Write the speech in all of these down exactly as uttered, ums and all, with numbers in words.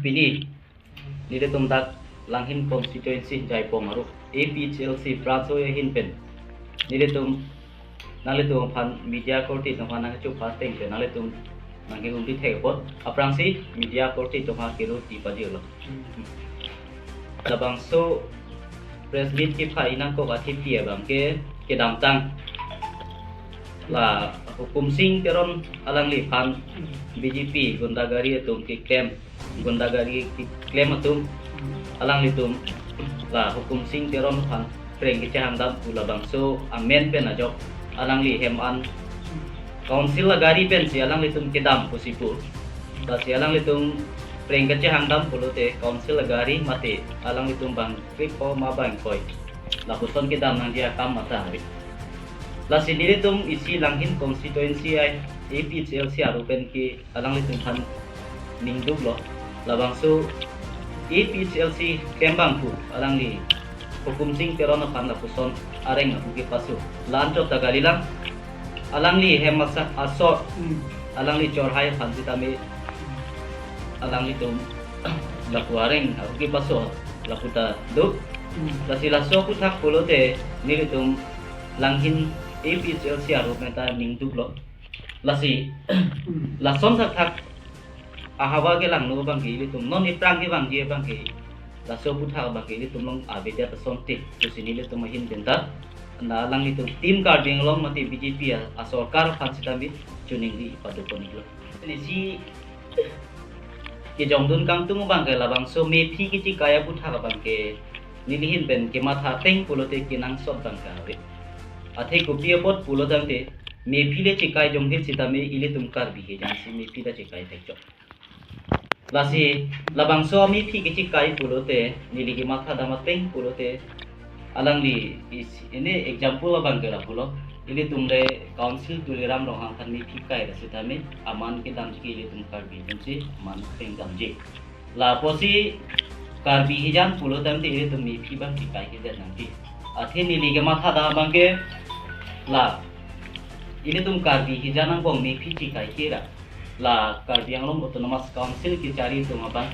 pini nelitum dak Langhin constituency Jaipong aru A P H L C branch ahin pen nelitum nanglitum aphan media korte atum aphan nangchupha ateng pen nanglitum nangkehumri thek apot aphrangsi media korte atum aphan kehumri pajirlo. Labangso press meet kepha-i nangkok athepi abang ke kedamtang la Hukum Sing Teron alangliphan B J P gundagari atum keklem, gundagari keklem atum alanglitum la Hukum Sing Teron aphan preng kechehangdam pu labangso amen pen ajok alangli hem an council agari pensi alanglitum kedam pusi pu. Lasi alanglitum preng kechehangdam pulote council agari mate alanglitum bang krip ho ma bang koi, lapuson kedam nangji akam mata hari. Lasi nelitum isi Langhin constituency ai A P H L C aru pen ke alanglitum aphan ningduklo. Labangso A P H L C klembang pu alangli Hukum Sing Teron aphan lapuson areng ahu kepaso. La-anchot ta kalilang, alangli hem maksak asor, alangli chorhai aphan sitame alanglitum lapu areng ahu kepaso lapu ta do. Lasi laso aphuthak pulote nelitum Langhin A P H L C aru pen ta ningduklo. Lasi lason thakthak ahavar kelangno abang ke ilitum non iphrang kevangji abang ke laso aphuthak abang ke ilitum along avedet asonte pusi nelitum ahin pen ta na alanglitum Team Karbi Anglong mate B J P a, asorkar aphan sitame choningri pado pon-iklo. Nesi kejongdun kangtung abang ke labangso mephi kechikai aphuthak abang ke neli ahin pen kematha ateng pulote kenangsot abang ke ave. Athe kopi apot pulo tangte mephi le chikai jongdil sitame ilitum Karbi hijan si mephi ta chikai thekchok. Lasi labangso amephi kechikai pulote neli kemathadam ateng pulote alangli is-, ini example abang ke lapulo. Ilitum le Council Tuliram Ronghang aphan mephi kai ra sitame aman kedamji ke ilitum Karbi atum si aman pengdamji. Lapusi Karbi hijan pulo tangte ilitum mephi abang chikai kedet nangji. Athe neli kemathadam abang ke la ilitum Karbi hijan angbong mephi chikai ke ra la Karbi Anglong Autonomous Council kechari atum abang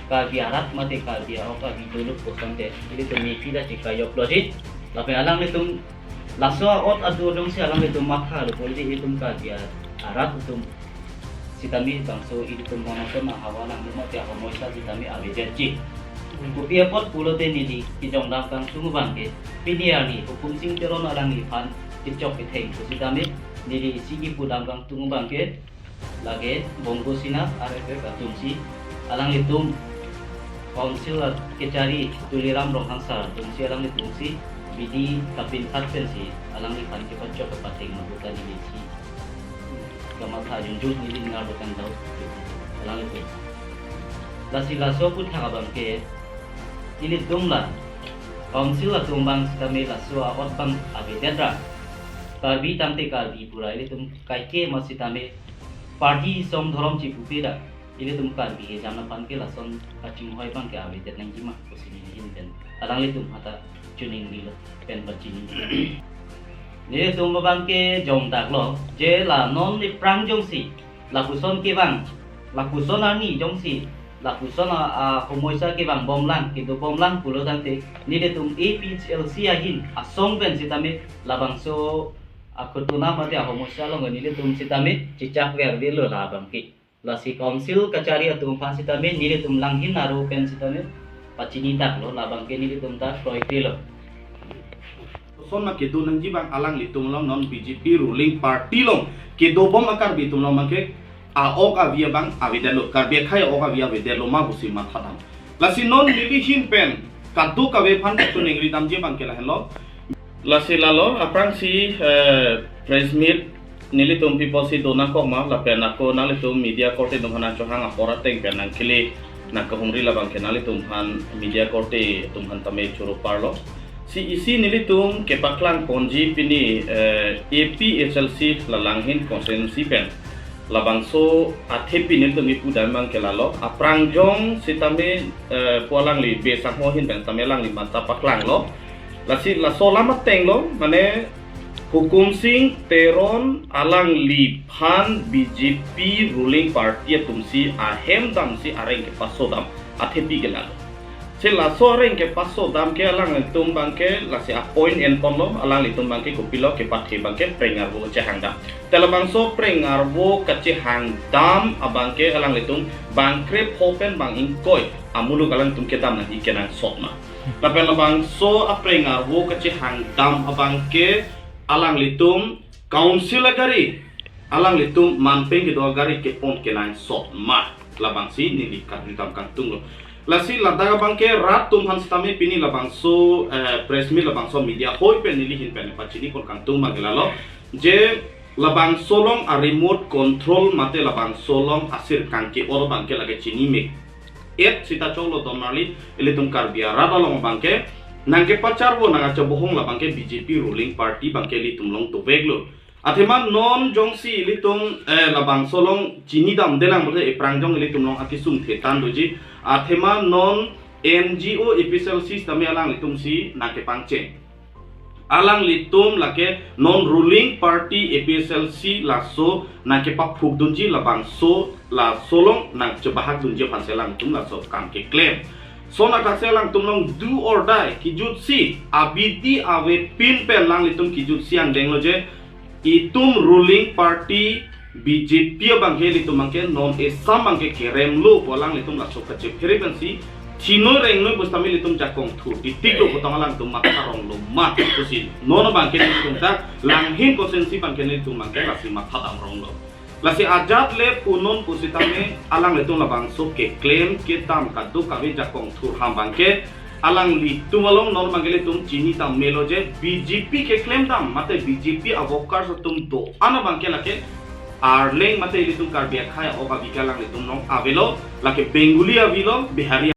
Karbi arat mate Karbi a-ok avi dolo pu tangte ilitum mephi ta chikai jokloji. Lapen alanglitum laso a'ot adu jongsi alanglitum mathalo pulote ilitum Karbi arat atum sitame bangso ilitum monoton ahavar along mate ahomoisa sitame avedetji. Kopi apot pulote neli kejongdam kangtung abang ke pini arni Hukum Sing Teron alangliphan kechok ketheng pu sitame neli isi kepudam kangtung abang ke lake Bongo Sena R F F atum si alanglitum Council kechari Tuliram Ronghang sir atum si alanglitum si bidi kapinkhat pensi alangliphan kepachok kepateng mabuta neli si kamatha junjung neli ningar bukan tahu alanglitum. Lasi laso aphuthak abang ke ilitum la Council atum abang sitame laso a'ot abang avedet ra Karbi tangte Karbi pura ilitum kaike ma sitame party song dhorom chipupe ra ilitum Karbi hijan aphan ke lason kachinghoi abang ke avedet nangji ma pusi neli ahin pen alanglitum hata choningrilo pen pachini. Nelitum abang ke jongdaklo je la non iphrang jongsi lapuson kevang, lapuson arni jongsi lapuson a, ahomoisa kevang bomlang, kedo bomlang pulo tangte nelitum A P H L C ahin asong pen sitame labangso akutuna mate ahomoisa along nelitum sitame chechak vervelo labang ke. Lasi Council kachari atum aphan sitame nelitum Langhin aru pen sitame pachinitaklo labang ke nelitum ta kroikrelo. Son ma kedo nangji abang alanglitum along non B J P ruling party along kedo bom a-Karbi atum along abang ke a-ok avi abang avedetlo, Karbi akhei a-ok avi avedetlo ma pusi mathadam. Lasi non neli ahin pen kadokave aphan choningridamji abang ke lahenlo. Lasi lalo aphrangsi, eh, press meet nelitum pi apotsi do nangkok ma lapen ako nanglitum media korte atum aphan nangchohang apor ateng pen nangkele nangkehumri labang ke nanglitum aphan media korte atum aphan tame choro parlo. Si isi nelitum kepaklang ponji pini, eh, A P H L C la Langhin constituency pen labangso athepi nelitum kepudam abang ke lalo aphrang jong sitame, eh, pu alangli Bey Sangho ahin pen tame alangli mata paklanglo. Lasi laso alam atenglo mane Hukum Sing Teron alangliphan B J P ruling party atumsi ahem damsi areng kepaso dam athepi ke lalo. Si laso areng kepaso dam ke alanglitum abangke lasi apoint enponlo, alanglitum abangke kopilo kepathe abangke preng arvo kachehang dam. Te labangso preng arvo kachehang dam abangke alanglitum bang krepho pen bang ingkoi amuluk alanglitum kedam nangji kenangsot ma. Lapen labangso apreng arvo kachehang dam abangke alanglitum council agari, alanglitum manpeng kedo agari ke-on kenangsot ma. Labangsi neli kangri dam kangtunglo. Lasi ladak abangke rat atum aphan sitame pini labangso, eh, press meet labangso media hoi pen neli ahin pen pachini pon kangtung abangke lalo. Je labangso along a remote control mate labangso along asirkang ke-ol abangke lake chini me-et sita choklo don marli ilitum Karbi arat along abangke nangkepacharvo nangkachobohong labangke B J P ruling party abangke ilitum along doveklo. Athema non jongsi ilitum, eh, labangso along chini damdelang bote eprangjong ilitum along akesung thetan doji. Athema non N G O A P H L C sitame alanglitumsi nangkepangcheng. Alanglitum lake non ruling party A P H L C laso nangkepaphukdunji labangso laso along nangchebahakdunji aphansi alanglitum laso kam keklem. Lason athak si alanglitum along do or die kejutsi abidi avepin pen alanglitum kejutsi angdenglo je itum ruling party B J P abangke ilitum abangke non esam abangke keremlo pu alanglitum laso kachephere pensi thinoi rengnoi pusitame ilitum jakong thur titiklo putang alanglitum matha ronglo ma pusi non abangke ilitum ta Langhin constituency abangke ilitum abangke lasi matha dam ronglo. Lasi ajat le punon pusitame alanglitum labangso keklem kedam kadokave jakong thur ham abangke alanglitum along non abangke ilitum chini dam melo je B J P keklem dam mate B J P a-workers atum do-an abangke lake Arleng mate ilitum Karbi akhei a-ok avi ke alanglitum along avelo, lake Bengali avelo, Bihari